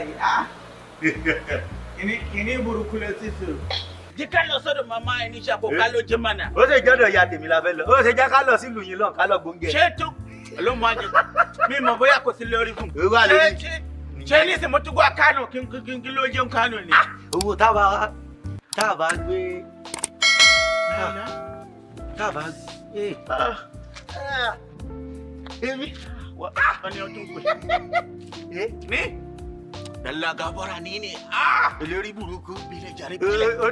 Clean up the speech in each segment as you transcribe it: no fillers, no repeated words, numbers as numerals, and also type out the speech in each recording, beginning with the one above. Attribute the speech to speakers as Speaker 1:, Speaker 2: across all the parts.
Speaker 1: Báyìí. Ah. Kìíní burúkú ló ti sùn. Jẹ́ ká lọ sọ́dọ̀ màmá ẹni ṣàkó ká ló jẹ́ mànà.
Speaker 2: Ó ṣe jọ́dọ̀ ìyá tèmi la fẹ́ lọ. Ó ṣe jẹ́ ká lọ sílùú yín lọ́n ká lọ gbóúnjẹ.
Speaker 1: Ṣé tó ló mú àjẹ? Mi mọ̀ bóyá kò sí lórí fún.
Speaker 2: Ó wà lórí.
Speaker 1: Ṣé ní ìsìn mo tún gbọ́ Kánò kí ló jẹun Kánò ni?
Speaker 2: Owó táwa gbé táwa gbé. Èmi.
Speaker 1: Wani ọdún pè. Ní? Dalla gabara ní ni.
Speaker 2: Olórí burúkú.
Speaker 1: Bílẹ̀ jàre bílẹ̀.
Speaker 2: Ó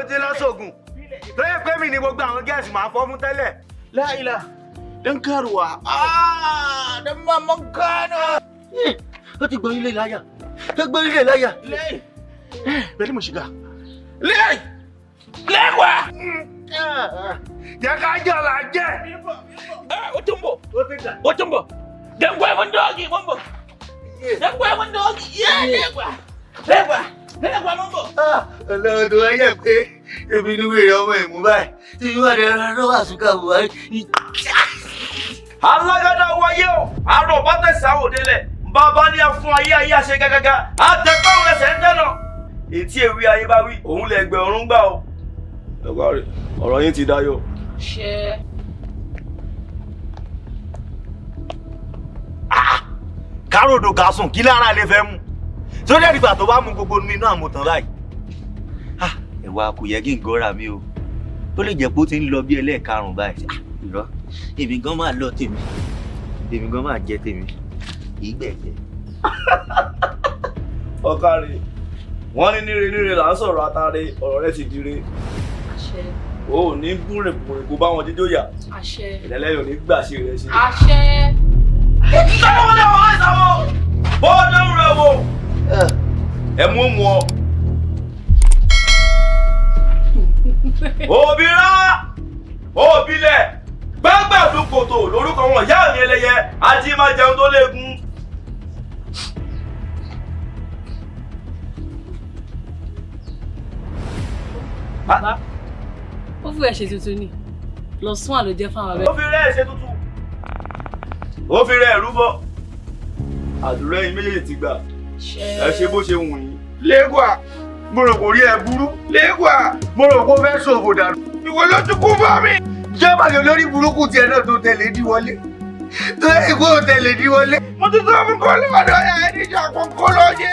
Speaker 2: ti lọ sóògùn. Tó yẹ pé mi ni gbogbo àwọn gẹ̀ẹ́sì máa fọ́ fún tẹ́lẹ̀.
Speaker 1: Láìla. Dan karuwa. Dan maman Kano.
Speaker 2: Ó ti gbọ́ ilé láyà. Ó gbọ́ ilé láyà.
Speaker 1: Lẹ́yìn. Bari mu shiga. Lẹ́yìn. Lẹ́wà.
Speaker 2: Jẹ́ ká jọ là jẹ́.
Speaker 1: Ó tún bọ̀.
Speaker 2: Ó ti dà.
Speaker 1: Ó tún bọ̀. Dangwai mun dogi mun bọ̀. Dangwai mun dogi. Yé lẹ́wà. Lẹ́wà. Lẹ́wà mun bọ̀.
Speaker 2: Ọlọ́run tó wáyé pé èmi ní wèrè ọmọ ìmú báyìí tí yóò rẹ̀ rọ́wà súnkà Buhari.
Speaker 3: Alágádá wáyé o, àrò bá tẹ̀sán òdélẹ̀, bàbá ní a fún ayé ayé àṣẹ gágágá, àtẹ̀pẹ́ ẹsẹ̀ ń tẹ̀nà. Ètí ewì ayé bá wí, òun lè gbẹ ọ̀run gbà o. Ẹ̀gbọ́n rẹ̀, ọ̀rọ̀ yín ti dayọ̀.
Speaker 4: Ṣe.
Speaker 2: Káròdò ká sùn kí lára lè fẹ́ mu tó dẹ́ dìgbà tó bá mu gbogbo nínú àmọ̀tán báyìí. Ẹ̀wà kò yẹ kí n gọ́ra mi o, ó lè jẹ́ pé ó ti ń lọ bí ẹlẹ́ẹ̀karùn-ún báyìí. Irọ́, èmi gan máa lọ tèmi, èmi gan máa jẹ tèmi ìgbẹ̀jẹ̀.
Speaker 3: Ọ̀kàrẹ̀, wọ́n ní níre níre là ń sọ̀rọ̀ atare, ọ̀rọ̀ rẹ ti dire.
Speaker 4: Àṣẹ.
Speaker 3: O ò ní búrèbúrè kó bá wọn jíjó yà.
Speaker 4: Àṣẹ.
Speaker 3: Ìdẹ́lẹ́yìn ò ní gbà ṣe rẹ ṣe.
Speaker 4: Àṣẹ.
Speaker 3: Sọ́wọ́n náà wọ́n ìsàwọ̀ bọ́ọ̀dọ̀ rẹ̀ wò. Ẹ mú mú ọ. Òbírá òbílẹ̀ gbàgbàdo kòtò lórúkọ wọn ìyá mi ẹlẹ́yẹ ají máa jẹun tó léegun.
Speaker 4: Bàbá, ó fi ẹ̀ ṣe tuntun ni lọ sún àlòjẹ fáwọn abẹ́.
Speaker 3: Ó fi rẹ́ ẹ̀ ṣe tuntun, ó fi rẹ́ ẹ̀ rúbọ. Àdúrà ẹ̀yin méjèèjì ti gbà, ẹ ṣe bó ṣe wù yín.
Speaker 1: Lẹ́wà. Mo rò kò rí ẹ burú. Lẹ́wà.
Speaker 2: Mo rò kó fẹ́ ṣòfò dànù.
Speaker 1: Ìwọ ló tún kú bá mi.
Speaker 2: Jẹ́ bàjẹ́ lórí burúkú tiẹ̀ náà tó tẹ̀lé dí wọlé tó ìkó tẹ̀lé dí wọlé.
Speaker 1: Mo ti sọ fún kọ́lé ọ̀dọ́ ẹ̀ níjà kó kó lọ yé